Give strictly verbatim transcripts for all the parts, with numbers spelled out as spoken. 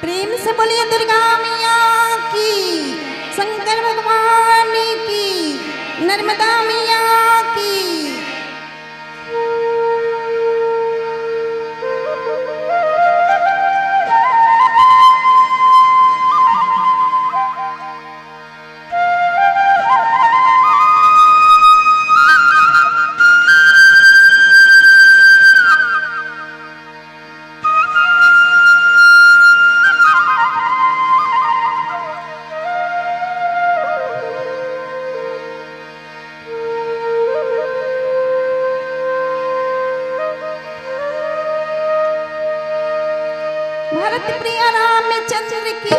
प्रेम से बोलिए दुर्गा मैया की, शंकर भगवान की, नर्मदा मैया की। भरत प्रिय रामचंद्र की,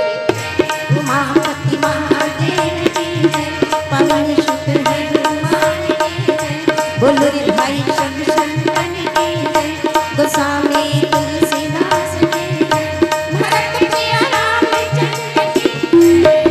उमापति महादेव की जय, पवन सुत हनुमान की जय, बोलो रे भाई शंभु शंकर की जय, गोसावी तुलसीदास की जय, भरत प्रिय रामचंद्र की जय।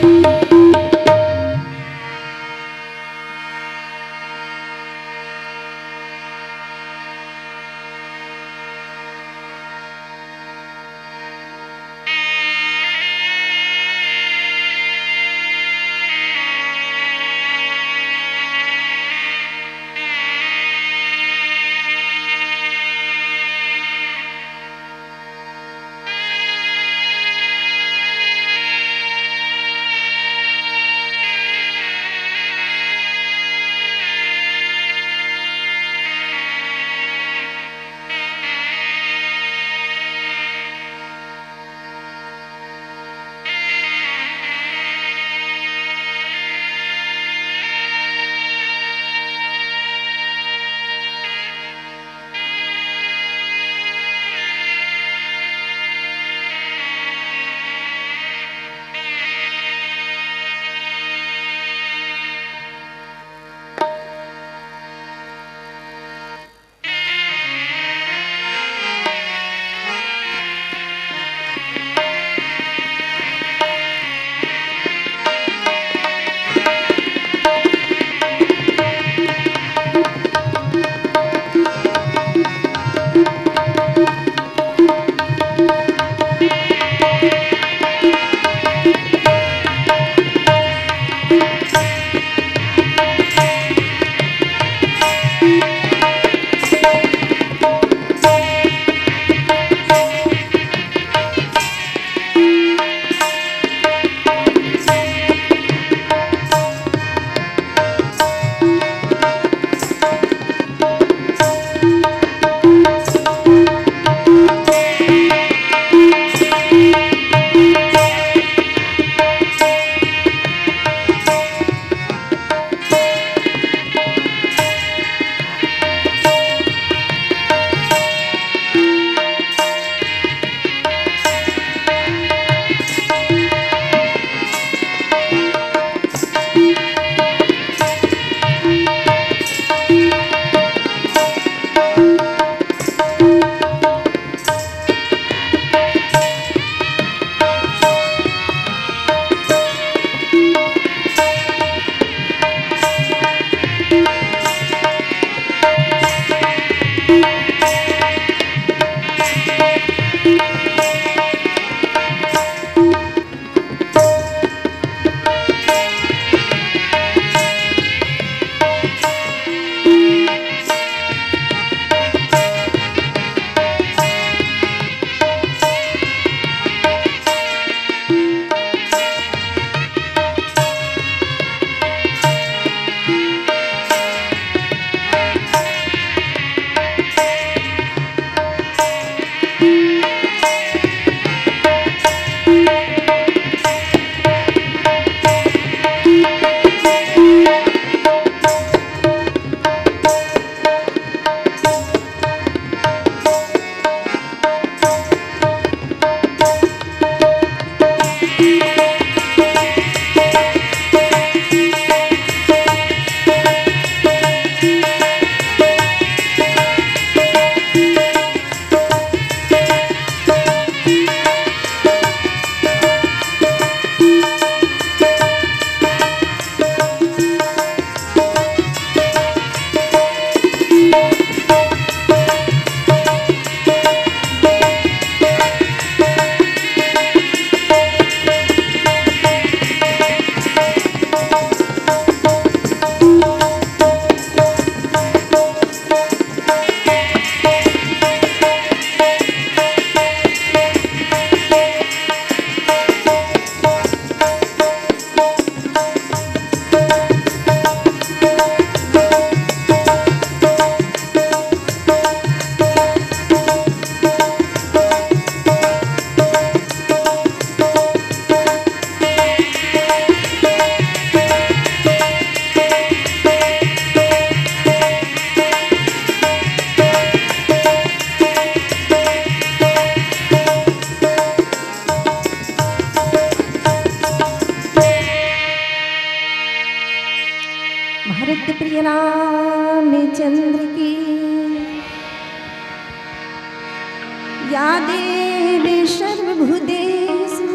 या देवी सर्वभूतेषु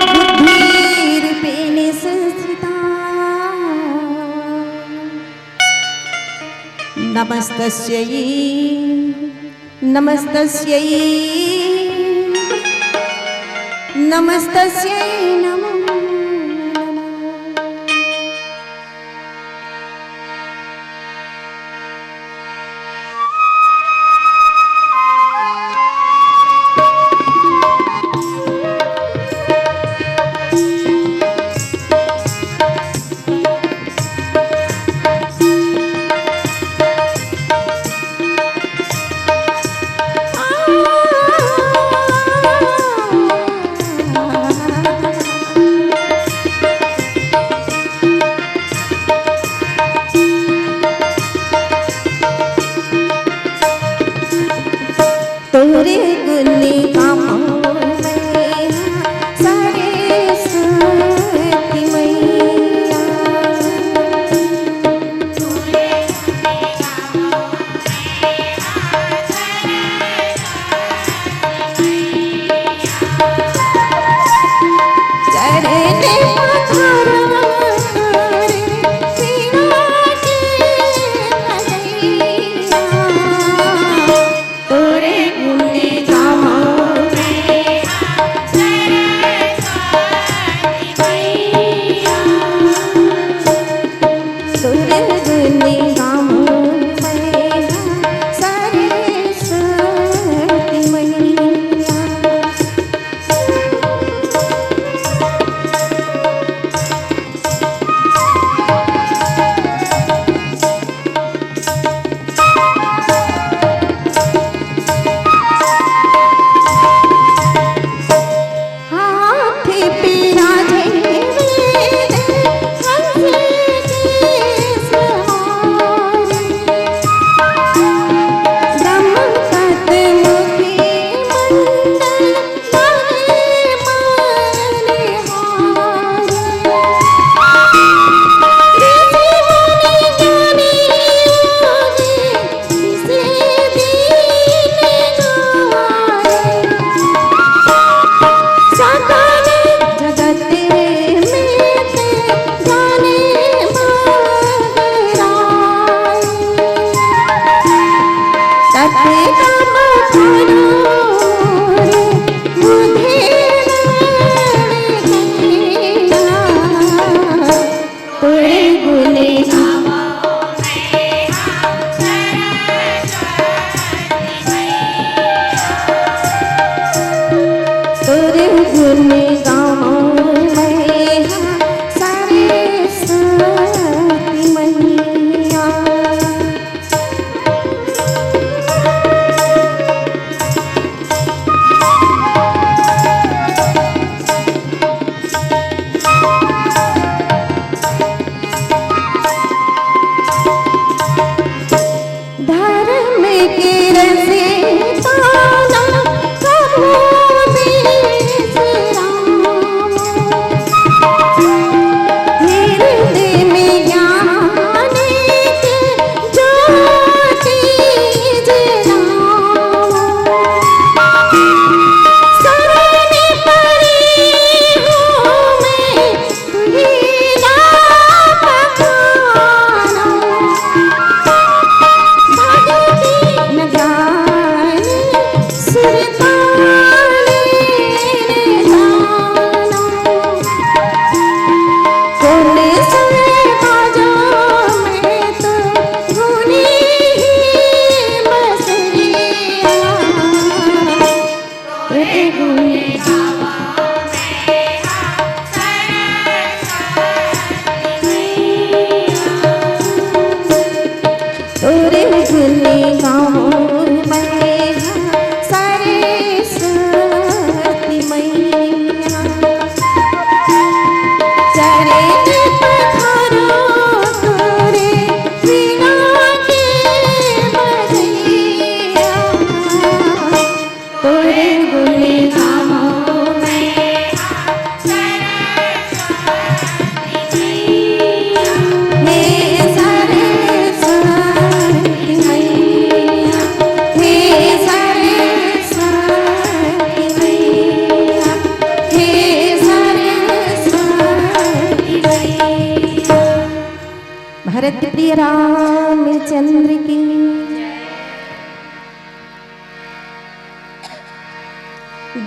बुद्धिरूपेण संस्थिता। नमस्तस्यै, नमस्तस्यै, नमस्तस्यै नमो नमः। तोरे गुण गावों मैं सरस्वती मैया। चरण पखारो तोरे वीणा के बजैया। तोरे गुण गावों मैं सरस्वती मैया। तोरे गुण गावों मैं सरस्वती मैया। हाथ पे राधे वेद हंस के सवार। दमकत मुखी मंडल तोरे गुण गावों मैं सरस्वती मैया। चरण पखारो तोरे वीणा के बजैया। तोरे गुण गावों मैं हे सरस्वती मैया। की।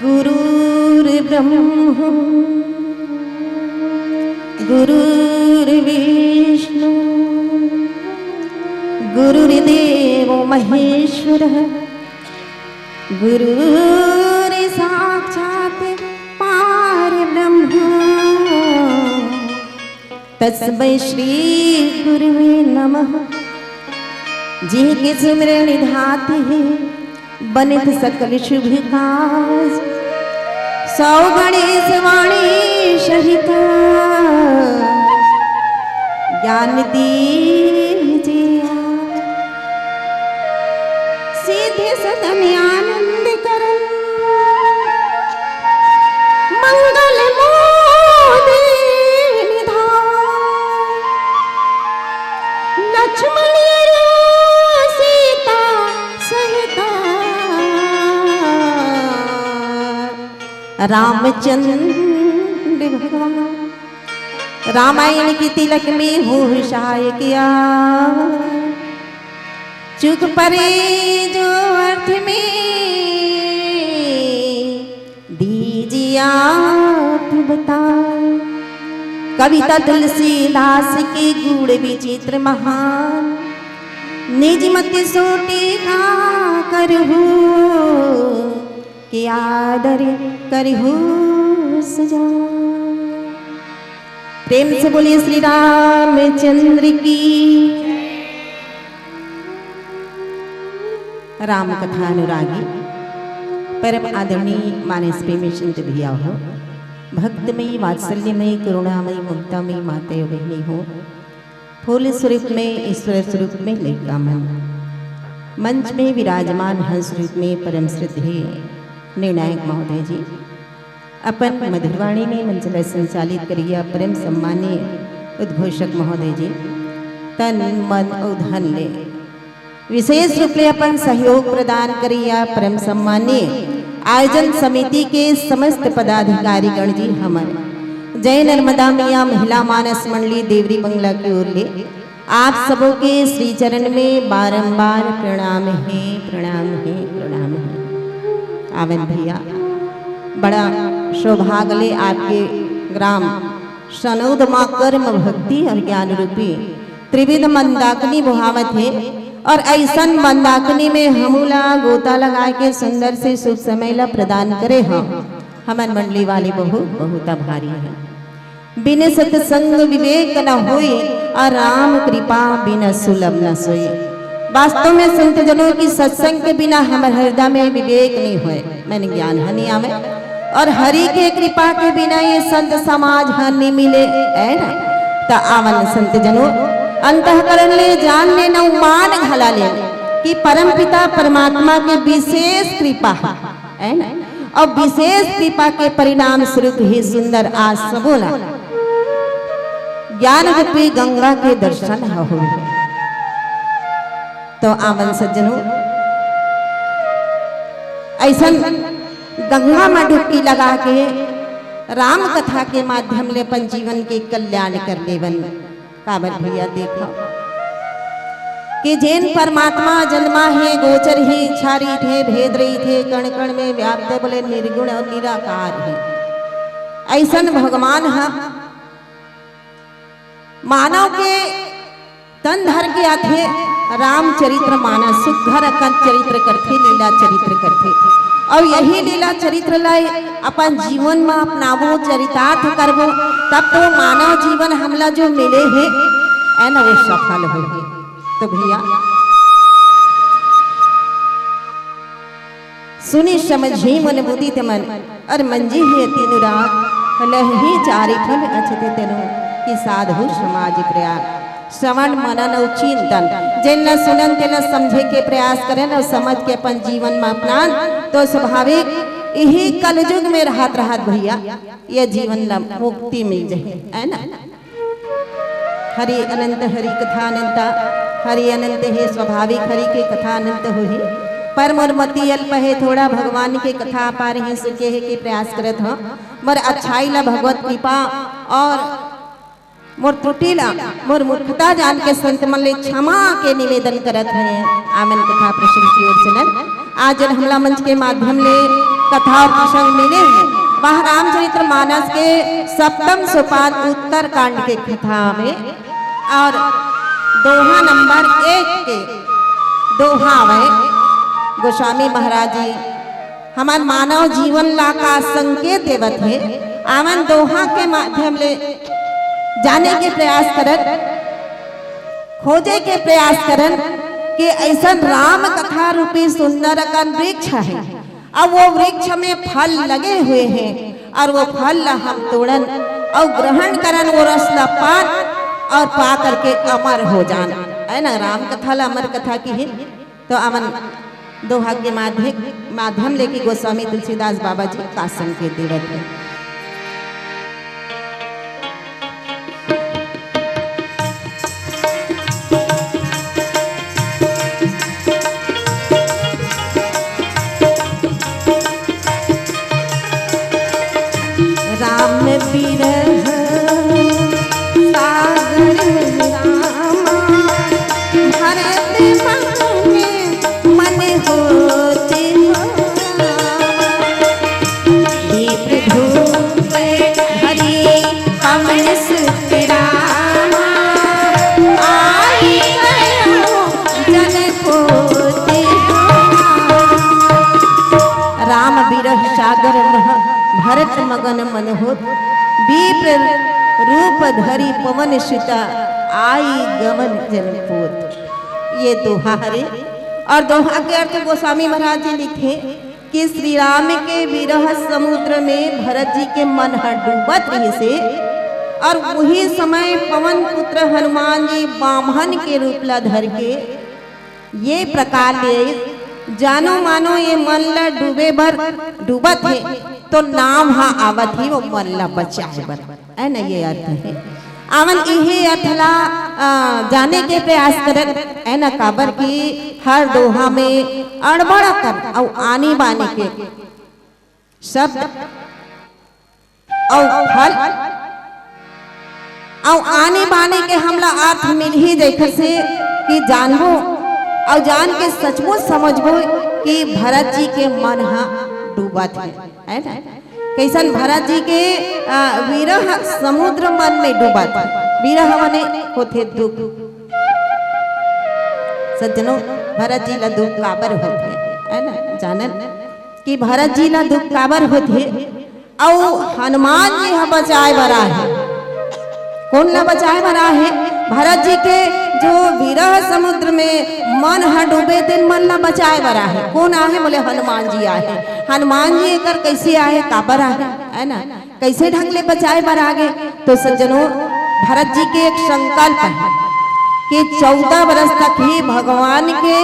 गुरुर्ब्रह्मा गुरुर्विष्णु गुरुर्देवो महेश्वरः। गुरुर्साक्षात् परब्रह्म तस्मै श्री गुरुवे नमः। जिनके सुमिरन निधात हे बनत सकल शुभ काज। सो गणेश वाणी सहित ज्ञान दीजिए। सिद्धि सदन आनंद करन मंगल मोदि निधान। लक्ष्मण सीता सहित रामचंद्र भगवान। रामायण के तिलक में हो सहाय किया। चूक परे जो अर्थ में दीजिए आप बता। कविता तुलसीदास की गूढ़ विचित्र महान। निज मति सो टीका करहु कि आदर करहु सजा। प्रेम से बोलिए श्री रामचंद्र की। राम कथा अनुरागी परम आदरणीय मानस प्रेमी संत भैया हो, भक्तमयी, वात्सल्यमयी, करुणामयी, ममतामयी माता बहिनी हो, फूल स्वरूप में, ईश्वर स्वरूप में लइका मन, मंच में विराजमान हंस रूप में परम श्रद्धेय निर्णायक महोदय जी, अपन मधुरवाणी में मंच ला संचालित करिया परम सम्मानीय उद्घोषक महोदय जी, तन मन अउ धन ले विशेष रूप ले अपन सहयोग प्रदान करिया परम सम्मानीय आयोजन समिति के समस्त पदाधिकारीगण जी, हमर जय नर्मदा मैया महिला मानस मंडली देवरी बंगला की ओर ले आप सबो के श्री चरण में बारंबार प्रणाम हे, प्रणाम हे, प्रणाम हे। आवन भैया, बड़ा सौभाग्य ले आपके ग्राम सनौद माँ कर्म भक्ति और ज्ञान रूपी त्रिविध मंदाकिनी बोहावत हे, और ऐसन मंदाकिनी में हमू ला गोता लगा के सुंदर से शुभ समय ला प्रदान करे हो। हमन मंडली वाले बहुत, बहुत आभारी हैं। बिन सत्संग विवेक न होय, और राम कृपा बिन सुलभ न सोय। वास्तव में संत जनों की सत्संग के बिना हमर हृदय में विवेक नहीं होय, मन ज्ञान ह नहीं आवे, और हरि के कृपा के बिना ये संत समाज ह नहीं मिले, है ना? त आवन संत जनों, अंतःकरण ले जान ले न मान घला ले कि परमपिता परमात्मा के विशेष कृपा है, है ना? और विशेष कृपा के परिणाम स्वरूप ही सुंदर आज सबो ला ज्ञान रूपी गंगा के दर्शन ह होए। तो आवन सज्जनों, ऐसन गंगा में डुबकी लगा के राम कथा के माध्यम ले अपन जीवन के कल्याण कर लेवन। काबर भैया, देखो कि जेन परमात्मा जन्मा हे, गोचर हे, इच्छा रहिथे, भेद रहिथे, कण कण में व्याप्त हे, बोले निर्गुण और निराकार हे। ऐसन भगवान ह मानव के तन धर के आथे, रामचरित्र मानस सुघर अकन चरित्र करथे, लीला चरित्र करथे। और यही लीला चरित्र ला अपन जीवन में अपनाबो, चरितार्थ करबो, तब तो मानव जीवन हमला जो मिले हे, है ना, वो सफल होही। तो भैया, सुनि समझि मुनि मुदित मन, अर मंजिहि अति अनुराग, लहिहि चारि फल अछति तनु, कि साधु समाज प्रयाग। श्रवण मनन अउ चिंतन, जेन ला सुनन तेन ला समझे के प्रयास करन अउ समझ के अपन जीवन म अपनान, तो स्वाभाविक इही कलयुग में रहत रहत भैया, ये जीवन ला मुक्ति मिल जाही, है ना? हरि अनंत, हरि कथा अनंता, हरि अनंत हे स्वाभाविक, हरि के कथा अनंत होही। पर मोर मति अल्प हे, थोड़ा भगवान के कथा अपार हे, सुन के हे के प्रयास करत हंव। मोर अच्छाई ला भगवत कृपा और मोर त्रुटि ला, मोर मूर्खता जान के संत मन ले क्षमा के निवेदन करत हे। आमन कथा प्रसंग की ओर चलन। आज जन हमला मंच के माध्यम ले कथा और प्रसंग मिले हे, वह रामचरित्र मानस के सप्तम सोपान उत्तर कांड के कथा में और दोहा नंबर एक के दोहा हवय। गोस्वामी महाराज जी हमर मानव जीवन ला का संकेत देवत हे, आमन दोहा के माध्यम ले जाने के प्रयास करन, खोजे के प्रयास करन कि ऐसन राम कथा रूपी सुंदर अकन वृक्ष हे, अब वो वृक्ष में फल लगे हुए हैं और वो फल ला हम तोड़न और ग्रहण करन, वो रस ला पान और पा करके अमर हो जान, है ना? राम कथा ला अमर कथा किहिन। तो आमन दोहा के माध्य-, माध्यम लेके गोस्वामी तुलसीदास बाबा जी का संकेत देवत हे। राम विरह सागर रामा, भरत मन मन होत हो रामा। दीप धूप धरि पवन सुत रामा, आई गयो जन पोत हो रामा। राम विरह सागर मह भरत मगन मन होत, विप्र रूप धरि पवन सुत आई गवन जन पोत। ये दोहा हरे। और दोहा के अर्थ गोस्वामी महाराज जी लिखे कि श्री राम के विरह समुद्र में भरत जी के मन ह डूबत रहिसे और उही समय पवन पुत्र हनुमान जी बामन के रूप ला धर के ये प्रकार ले जानो मानो ये मन ला डूबे बर डूबत हे, तो नाम हा आवत हे वो मन ला बचाए बर, है ना? ये अर्थ हे। आमन इही अर्थ ला, अ, जाने के प्रयास करन, है ना? काबर कि हर दोहा में अड़बड़ अकन अउ आनी बानी के शब्द अउ फल अउ आनी बानी के हमला अर्थ मिलही, जैसे कि जानबो अउ जान के सचमुच समझबो कि भरत जी के मन ह डूबत हे, है ना? कैसन भरत जी के, अ, विरह समुद्र मन में डूबत हे। विरह माने होथे दुख। सज्जनों, भरत जी ला दुख काबर होथे, है ना? जानन कि भरत जी ला दुख काबर होथे? अउ हनुमान जी ह बचाए बर आहे। कोन ला बचाए बर आहे? भरत जी के जो विरह समुद्र में मन ह डूबे, तेन मन ला बचाए बर आहे। कोन आहे? बोले हनुमान जी आहे। हनुमान जी एकर कैसे आहे, काबर आहे, है ना? कैसे ढंग ले बचाए बर आगे? तो सज्जनों, भरत जी के एक संकल्प हे कि चौदह बरस तक ही भगवान के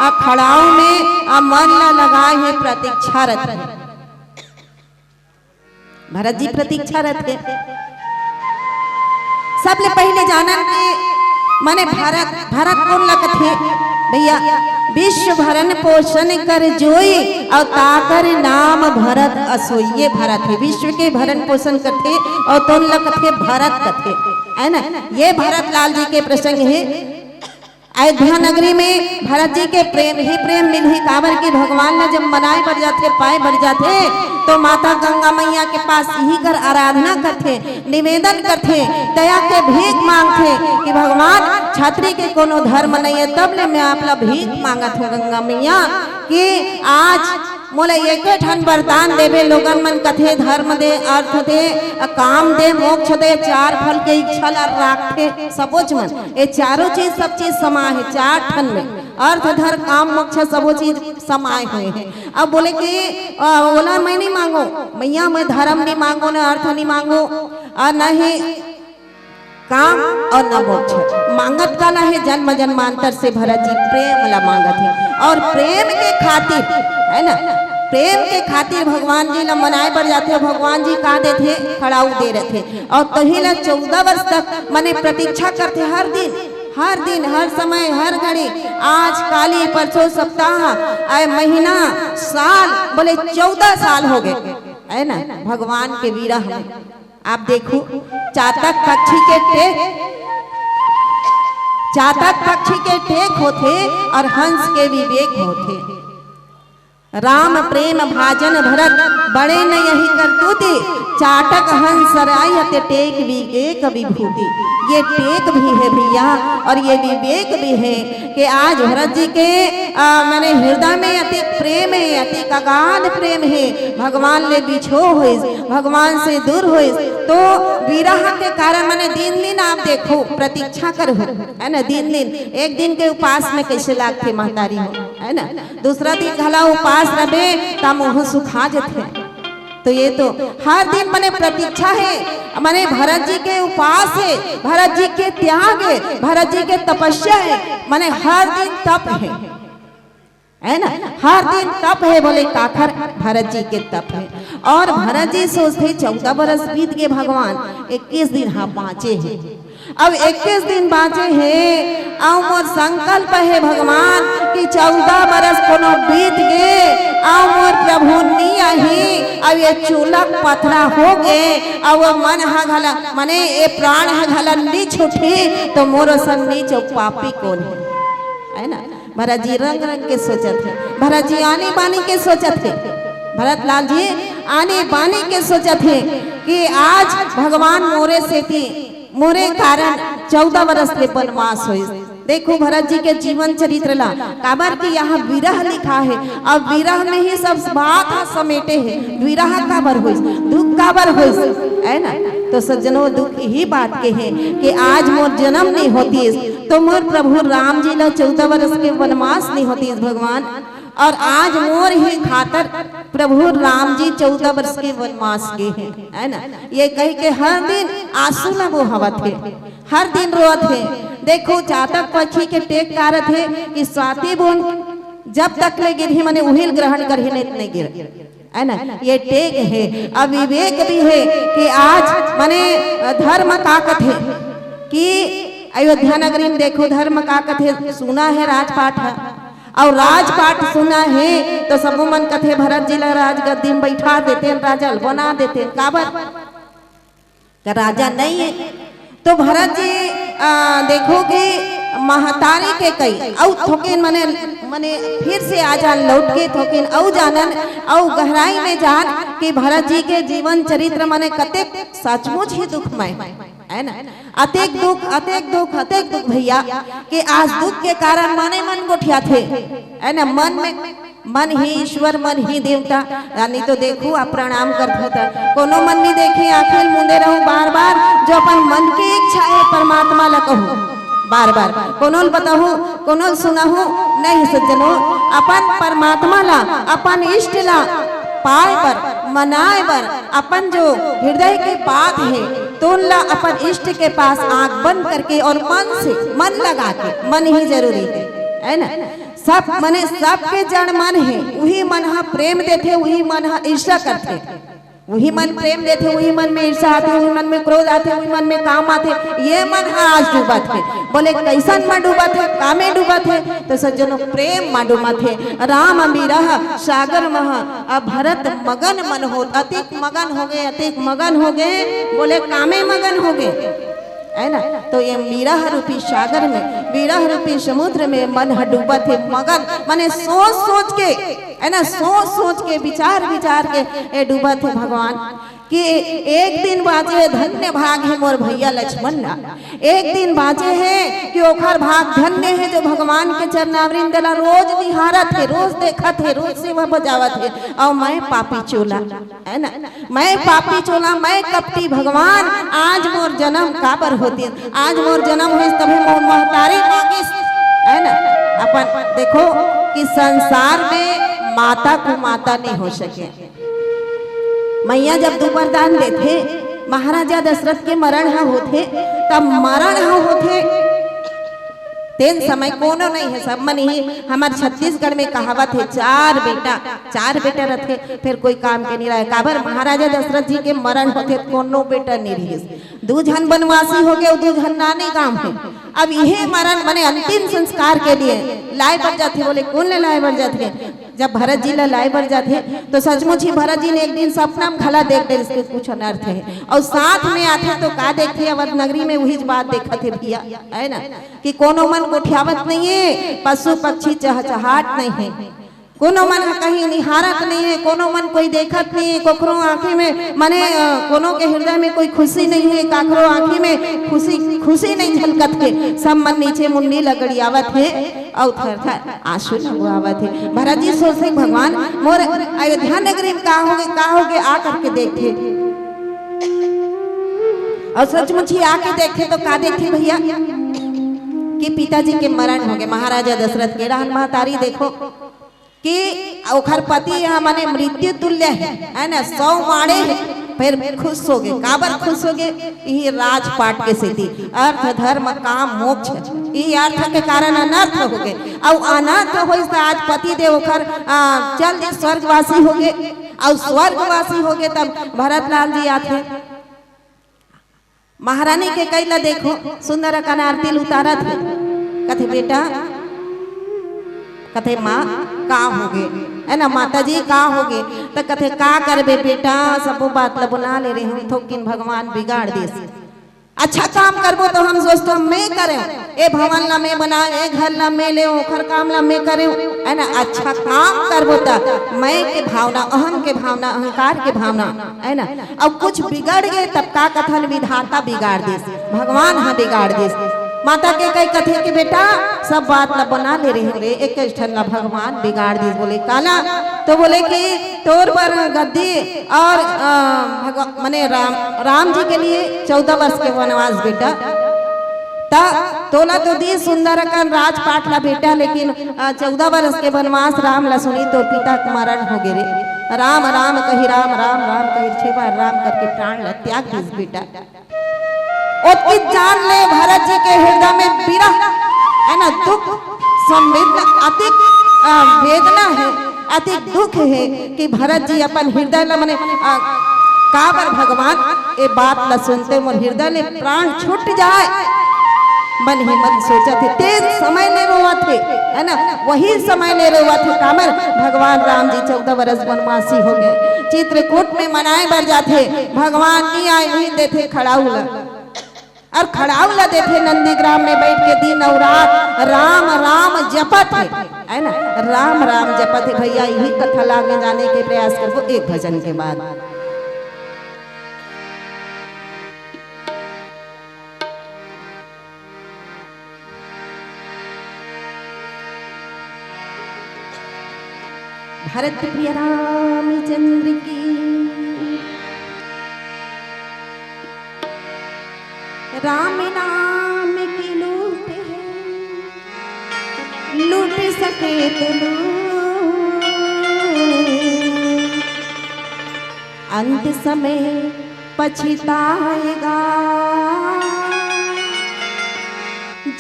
अखड़ाव में आ मन ला लगाए हे, प्रतीक्षा रथे। भरत जी प्रतीक्षा रथे। सबले पहिले जानन के माने भरत, भरत कोन ला कथे भैया? विश्व भरण पोषण कर जोई, अउ ताकर नाम भरत असोई। ये भरत हे, विश्व के भरण पोषण करथे, अउ तोन ला कथे भरत कथे, है ना? ये भरत लाल जी के प्रसंग हे। अयोध्या नगरी में भरत जी के प्रेम ही प्रेम मिलही, काबर कि भगवान ला जब मनाए बर जाथे, पाए बर जाथे, तो माता गंगा मैया के पास इही कर आराधना करथे, निवेदन करथे, दया के भीख मांगथे कि भगवान, छत्री के कोनो धर्म नइ हे, तब ले मैं आप ला भीख मांगत हूँ गंगा मैया कि आज मोला एक ठन वरदान देबे, लोगन मन कथे धर्म दे, अर्थ दे, काम दे, मोक्ष दे, चार फल के इच्छा ला राखथे सबोच मन। ये चारों चीज, सब चीज समाए हे चार ठन में, अर्थ धर्म काम मोक्ष सबो चीज समाए हुए हे। अब बोले कि, अ, ओला मैं नहीं मांगो मैया, मैं धर्म नहीं मांगो, न अर्थ नहीं मांगो, और न ही काम और न मोक्ष। मांगत काला हे? जन्म जन्मांतर से भरत जी प्रेम ला मांगत हे, और प्रेम के खातिर, है ना, प्रेम के खातिर भगवान जी ला मनाए बर जाथे। भगवान जी का देथे? खड़ाऊ दे रथे। और तही ला चौदह वर्ष तक माने प्रतीक्षा करथे, हर दिन, हर दिन, हर समय, हर घड़ी, आज, काली, परसों, सप्ताह, आए महीना, साल, बोले चौदह साल हो गए, है ना, भगवान के विरह में। आप देखो, चातक पक्षी के टेक, चातक पक्षी के टेक होथे और हंस के विवेक होथे। राम प्रेम भाजन भरत, बड़े न यही करतूती, चाटक हंस राय ते टेक विवेक विभूति। ये टेक भी है भैया और ये विवेक भी है कि आज भरत जी के, आ, माने हृदय में अति प्रेम है, अति अगाध प्रेम है, भगवान ले बिछो होइस, भगवान से दूर होइस, तो विरह के कारण माने दिन दिन आप देखो प्रतीक्षा करो, है ना, दिन दिन, एक दिन के उपास में कैसे लागथे महतारी हो, है ना, दूसरा दिन घला उपास रबे, त मुंह सुखा जथे। तो ये तो हर दिन माने प्रतीक्षा है, माने भरत जी के उपास है, भरत जी के त्याग है, भरत जी के तपस्या है, माने हर दिन तप है, है ना, हर दिन तप है। बोले काखर? भरत जी के तप है। और भरत जी सोचथे, चौदह बरस बीत गे भगवान, इक्कीस दिन हा बाँचे हे। अब इक्कीस दिन बाँचे हे, अउ मोर संकल्प हे भगवान कि चौदह बरस कोनो बीत गे, अउ मोर प्रभु नी आही, अउ ये चूल्हा पथरा हो गे, अउ वो मन हा घला, माने ये प्राण हा घला नी छूटी, तो मोर असन नीच अउ पापी कोन हे, है ना? भरत जी रंग रंग के सोचत हे, भरत जी आनी बानी के सोचत हे, भरत लाल जी आनी बानी के सोचत हे कि आज भगवान मोरे सेती, मोरे कारण चौदह बरस के वनवास होइस। देखो भरत जी के जीवन चरित्र ला, काबर कि यहाँ विरह लिखा है। अब विरह में ही सब बात ह समेटे है। विरह काबर होइस, दुख काबर होइस, है ना? तो सज्जनो, दुख यही बात के है कि आज मोर जन्म नहीं होतीस, तो मोर प्रभु राम जी ला चौदह बरस के वनवास नहीं होतीस भगवान। और आज मोर ही खातर प्रभु राम जी चौदह बरस के वनवास गे हे, है ना? ये कह के हर दिन आंसू ला बोहावत हे, हर दिन रोवत हे। देखो, चातक पक्षी के टेक कारत हे कि स्वाति बोन जब तक ले गिरही, माने उहिल ग्रहण करही, नहीं तो नहीं गिर, है ना? ये टेक हे, अविवेक भी हे कि आज माने धर्म का कथे कि अयोध्या नगरी में देखो, धर्म का कथे, सुना है राजपाट है, अउ राजपाट सुना हे, तो सबो मन कथे, "भरत जी ला राजगद्दी में बइठा देतेन, राजा ल बना देतेन।" काबर? का राजा नहीं है? तो भरत जी, आ, देखो कि महतारी के कई, अउ थोकिन माने, माने फिर से आ जान लौट के, थोकिन अउ जानन, अउ गहराई में जान कि भरत जी के जीवन चरित्र माने कतेक सचमुच ही दुखमय, है ना? अतेक दुख, अतेक दुख, अतेक दुख भैया, कि आज दुख के कारण मने मन गोठियाथे, है ना? मन में, मन ही ईश्वर, मन ही देवता। यानी तो देखो, आप प्रणाम करथो त कोनो मन नहीं देखे, आंखें ल मूंदे रहू बार बार, जो अपन मन की इच्छा है परमात्मा ला कहू बार बार, कोनो ल बताहू, कोनो ल सुनाहू, नहीं सज्जनो, अपन परमात्मा ला, अपन इष्ट ला पाए बर, मनाए बर, अपन जो हृदय के बात है, तो उन ला अपन इष्ट के पास आंख बंद करके और मन से, मन लगा के, मन ही जरूरी है, है ना? सब मने, सबके जड़ मन है, वही मन हा प्रेम देथे, वही मन हा ईर्ष्या करथे, वही मन प्रेम देथे, वही मन में ईर्ष्या आथे, वही मन में क्रोध आथे, वही मन में काम आथे। ये मन हा आज डूबत हे। बोले, "कैसन में डूबत हे, का में डूबत हे?" तो सज्जनों, प्रेम में डूबत हे। "राम विरह सागर मह, अब भरत मगन मन होत।" अतिक मगन हो गए, अतिक मगन हो गए। बोले, "का में मगन हो गए?" है ना? तो ये विरह रूपी सागर में, विरह रूपी समुद्र में मन ह डूबत हे, मगन, माने सोच सोच के, है ना, सोच सोच के, विचार विचार के ये डूबत हे भगवान। कि एक दिन बाँचे हे, धन्य भाग हे मोर भैया लक्ष्मण ला। एक दिन बाँचे हे कि ओखर भाग धन्य हे, जो भगवान के चरणावरिंद ला रोज निहारत हे, रोज देखत हे, रोज सेवा बजावत हे। अउ मैं पापी चोला, है ना, मैं पापी चोला, मैं कपटी भगवान, आज मोर जन्म काबर होतिस? आज मोर जन्म होइस तभे मोर महतारी मांगिस, है ना? अपन देखो कि संसार में माता कुमाता नहीं हो सके। मैया जब दू वरदान देथे, महाराजा दशरथ के मरण ह होथे, तब मरण ह होथे, तेन समय कोनो नहीं हे, सब मन ही। हमर छत्तीसगढ़ में कहावत हे, "चार बेटा, चार बेटा रथे, फिर कोई काम के नहीं रहे।" काबर? महाराजा दशरथ जी के मरण होथे, कोनो बेटा नहीं रहिस। दू झन वनवासी हो गए, दू झन नानी गांव में। अब इहे मरण, माने अंतिम संस्कार के लिए लाए बर जाथे, बोले, "कोन ले लाए बर जाथे?" जब भरत जी ला लाए बर जाथे, तो सचमुच ही भरत जी ने एक दिन सपना में घला देख डरिस के कुछ अनर्थ हे। अउ साथ में आथे तो का देखथे, अवध नगरी में उहीच बात देखत हे भैया, है ना, कि कोनो मन गोठियावत नहीं हे, पशु पक्षी चहचहात नहीं हे, कोनो मन ह कहीं निहारत नहीं हे, कोनो मन कोई देखत नहीं हे, कोकरो आँखी में, मने, अ, कोनो के हृदय में कोई खुशी नहीं हे, काकरो आँखी में खुशी, खुशी नहीं झलकत हे, सब मन नीचे मुंडी लगड़ियावत हे। अउ थर थर आंसू लगवावत हे। भरत जी सोचथे, "भगवान, मोर अयोध्या नगरी में का होगे, का होगे?" आ करके देखथे। अउ सचमुच ही आके देखथे तो का देखथे भैया, कि पिताजी के मरण होगे। महाराजा दशरथ के रहन महतारी देखो, कि ओखर पति ह माने मृत्यु तुल्य हे, है ना, सौ माड़े हे, फिर खुश होगे। काबर खुश होगे? इही राजपाट के सेती, अर्थ, धर्म, काम, मोक्ष, इही अर्थ के कारण अनर्थ होगे। अउ अनर्थ होइस त आज पति देव ओखर, आ, चल दिस, स्वर्गवासी होगे। अउ स्वर्गवासी होगे तब भरत लाल जी आथे। महारानी कैकेयी ला देखो, सुंदर अकन आरती ल उतारत हे। कथे, "बेटा," कथे, "माँ, का होगे?" है ना, "माता जी, का होगे?" त कथे, "का करबे बेटा, सबो बात ला बना ले रहे हूँ, थोकिन भगवान बिगाड़ दिस। अच्छा काम करबो तो हम सोचथन मैं करेंव, ए भवन ला मैं बनाएंव, ए घर ला मैं लेंव, ओखर काम ला मैं करेंव, है ना, अच्छा काम करबो त मैं के भावना, अहम के भावना, अहंकार के भावना, है ना, अउ कुछ बिगड़ गे तब का कथन, विधाता बिगाड़ दिस, भगवान ह बिगाड़ दिस।" माता कैकेयी कथे कि, "बेटा, सब बात ला बना ले रहे हंव रे, एक ठन ला भगवान बिगाड़ दिस।" बोले, "काला?" तो बोले कि, "तोर बर गद्दी अउ, अ, भगव-, मने राम, राम जी के लिए चौदह वर्ष के वनवास बेटा। त तोला तो दिस सुंदर अकन राजपाट ला बेटा, लेकिन, अ, चौदह वर्ष के वनवास राम ला सुनी तोर पिता के मरण होगे रे।" राम राम कही, राम राम राम कही, छे बार राम करके प्राण ला त्याग दिस बेटा। ओतकी जान ले भरत जी के हृदय में विरह, है ना, दुख, संवेदना, अति, अ, वेदना हे, अति दुख हे कि भरत जी अपन हृदय ला मने, अ, काबर भगवान, ए बात ला सुनते मोर हृदय ले प्राण छूट जाए। मन ही मन सोचत हे, तेन समय ले रोवत हे, है ना, वही समय ले रोवत हे, काबर भगवान राम जी चौदह वर्ष वनवासी होगे, चित्रकूट में मनाए बर जाथे, भगवान नहीं आए, नहीं देथे खड़ाऊ ला। अउ खड़ाऊ ला देथे नंदीग्राम में बैठ के दिन अउ रात राम राम जपत हे, है ना, राम राम जपत हे। भैया, इही कथा ला आगे जाने के प्रयास करबो एक भजन के बाद। भरत प्रिय रामचंद्र की। राम नाम की लूट है, लूट सके तो लूट, अंत समय पछताएगा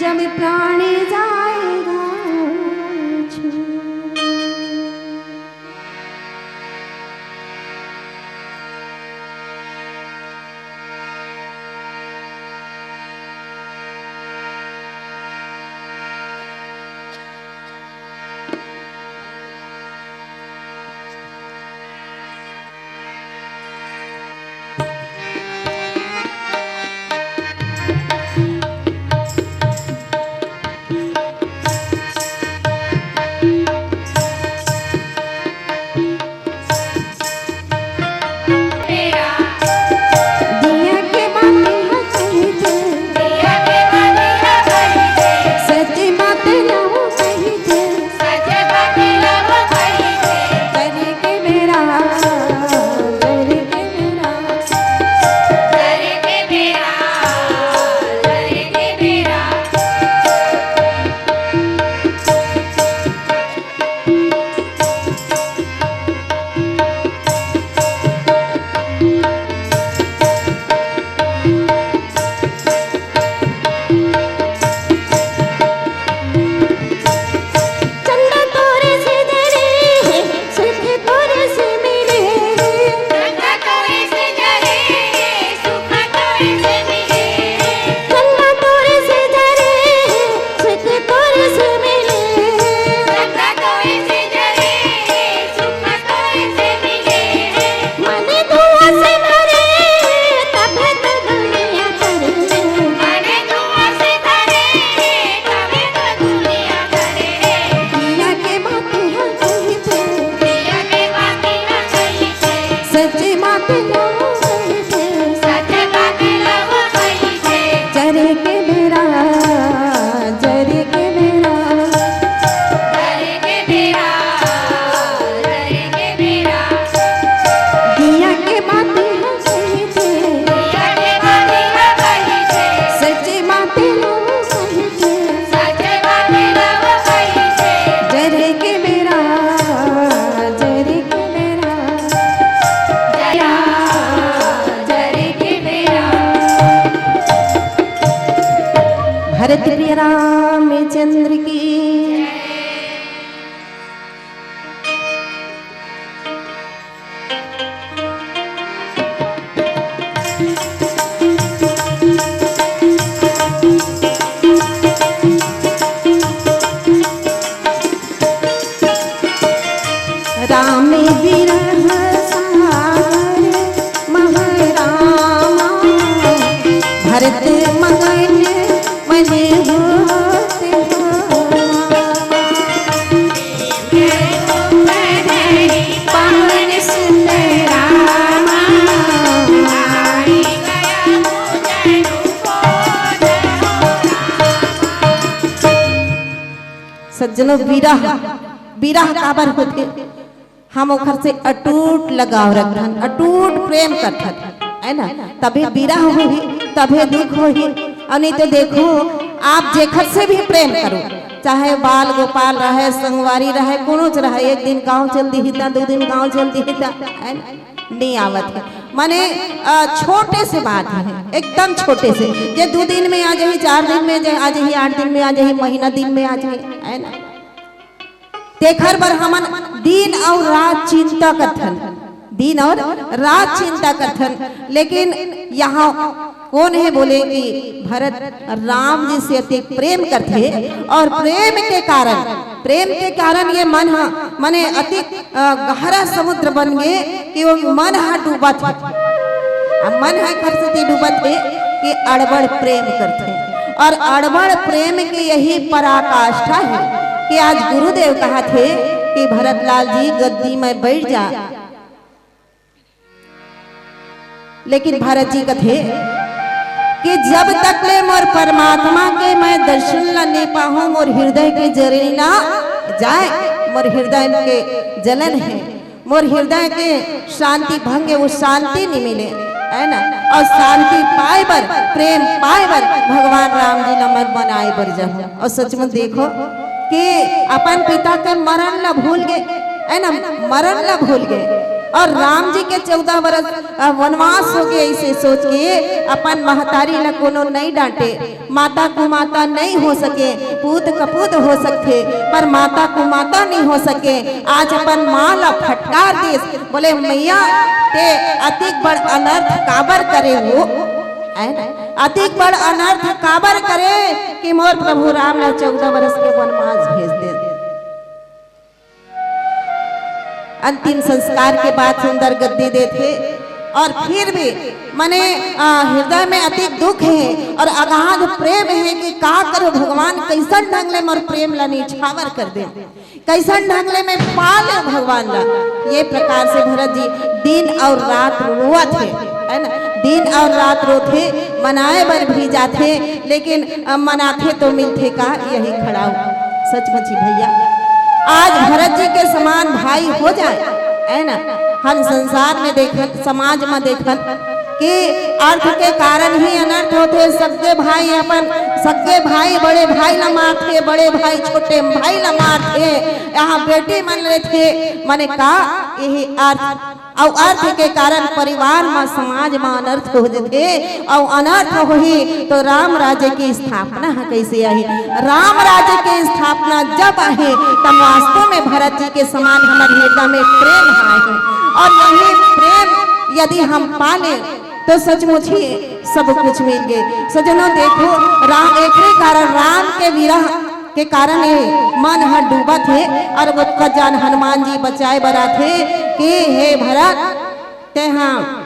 जब प्राण जाएगा छूट। बिरह सागर महरामा, भरत मगन मन होत हो। पावन सुंदर रामा। सज्जनों, बिरह, बिरह काबर होथे? हम ओखर से अटूट लगाव रखथन, अटूट प्रेम करथन, है ना? तभे बिरह होही, तभे दुख होही। अउ नहीं तो देखो, आप जेखर से भी प्रेम करो, चाहे बाल गोपाल रहे, संगवारी रहे, कोनो च रहे, एक दिन गाँव चल दिही ता, दू दिन गाँव चल दिही ता, है ना? नहीं आवत हे। माने, अ, छोटे से बात हे, एकदम छोटे से, जे दू दिन में आ जाही, चार दिन में आ जाही, आठ दिन में आ जाही, महीना दिन में आ जाही, है ना? तेखर बर हमन दिन अउ रात चिंता करथन, दिन अउ रात चिंता करथन। लेकिन यहाँ कोन हे बोले कि भरत राम जी से अतिक प्रेम करथे, अउ प्रेम के कारण, प्रेम के कारण ये मन ह, माने अतिक, अ, गहरा समुद्र बन गे कि वो मन ह डूबत हे। अब मन ह एखर सेती डूबत हे कि अड़बड़ प्रेम करथे, अउ अड़बड़ प्रेम के यही पराकाष्ठा हे कि आज गुरुदेव कहत हे कि भरतलाल जी, गद्दी में बैठ जा। लेकिन भरत जी कथे कि जब तक ले मोर परमात्मा के मैं दर्शन ला नहीं पाहूं, मोर हृदय के जरई ना जाए, मोर हृदय के जलन हे, मोर हृदय के शांति भंग हे, वो शांति नहीं मिले, है ना? अउ शांति पाए बर, प्रेम पाए बर भगवान राम जी ला मैं मनाए बर जाहूं। अउ सचमुच देखो कि अपन पिता के मरण ला भूल गे, है ना, मरण ला भूल गे। अउ राम जी के चौदह बरस, अ, वनवास हो गे, अइसे सोच के अपन महतारी ला कोनो नहीं डांटे, माता कुमाता नहीं हो सके, पूत कपूत हो सकथे, पर माता कुमाता नहीं हो सके। आज अपन माँ ला फटकार दिस, बोले, "मैया, ते अतिक बड़ अनर्थ काबर करे हो?" है ना? अतिक बड़ अनर्थ काबर करे कि मोर प्रभु राम ला चौदह बरस के वनवास भेज दे। अंतिम संस्कार के बाद सुंदर गद्दी देथे, अउ फिर भी मने, आ, हृदय में अतिक दुख हे अउ अगाध प्रेम हे कि का करो भगवान, कइसन ढंग ले मोर प्रेम ला निछावर कर दे, कइसन ढंग ले मैं पा ले भगवान ला। ये प्रकार से भरत जी दिन अउ रात रोवत हे, है ना, दिन अउ रात रोथे, मनाए बर भी जाथे, लेकिन, अ, मनाथे तो मिलथे का यही खड़ाऊ। सचमुच ही भैया, आज भरत जी के समान भाई हो जाए, है ना, हम संसार में देखत, समाज में देखत कि अर्थ के कारण ही अनर्थ होथे। सगे भाई अपन, सगे भाई बड़े भाई ला मारथे, बड़े भाई छोटे भाई ला मारथे, यहाँ बेटी मन लेथे, माने का यही अर्थ अउ अर्थ के कारण परिवार म, समाज म अनर्थ हो जथे, अउ अनर्थ होही तो राम राज्य के स्थापना ह कइसे आही? राम राज्य के स्थापना जब आही, तब वास्तव में भरत जी के समान हमर हृदय में प्रेम ह आही। अउ यही प्रेम यदि हम पा लें, तो सचमुच ही सब कुछ मिल गे। सज्जनों, देखो, राम, एकरे कारण राम के विरह के कारण ये मन ह डूबत हे, अउ ओतका जान हनुमान जी बचाए बर आथे कि हे भरत, तेहा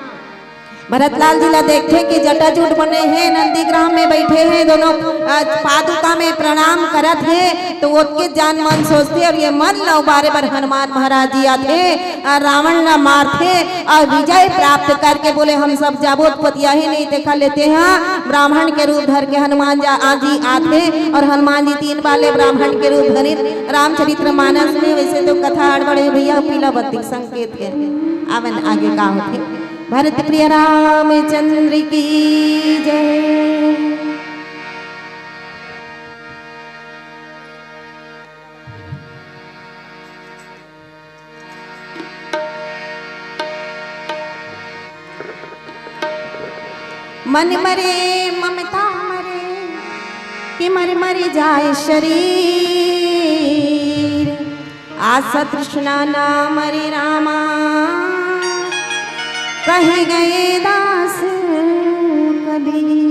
भरतलाल जी ला देखथे कि जटाजूट बने हे, नंदीग्राम में बैठे हे, दोनों, अ, पादुका में प्रणाम करत हे, तो ओतके जान मन सोचथे अउ ये मन ला उबारे बर हनुमान महाराज जी आथे, अ, रावण ला मारथे अउ विजय प्राप्त करके बोले, "हम सब जाबो, पतिया ही नहीं देखा लेते हैं।" ब्राह्मण के रूप धर के हनुमान जा, आ जी आथे अउ हनुमान जी तीन बार ले ब्राह्मण के रूप धरिन। रामचरित्र मानस में वैसे तो कथा अड़बड़ हे भैया, पीला बत्ती के संकेत हे। आवन आगे का होथे। भरत प्रिय रामचंद्र की जय। मन मरे ममता मरे, कि मर मर जाए शरीर। आशा तृष्णा ना मरे रामा, कहे गए दास कबीर।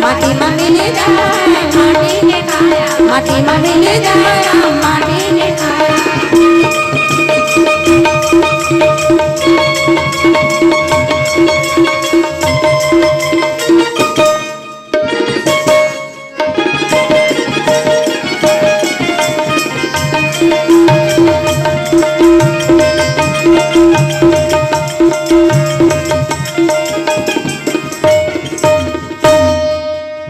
माटी मा मिल जाए, माटी मा मिल जाए,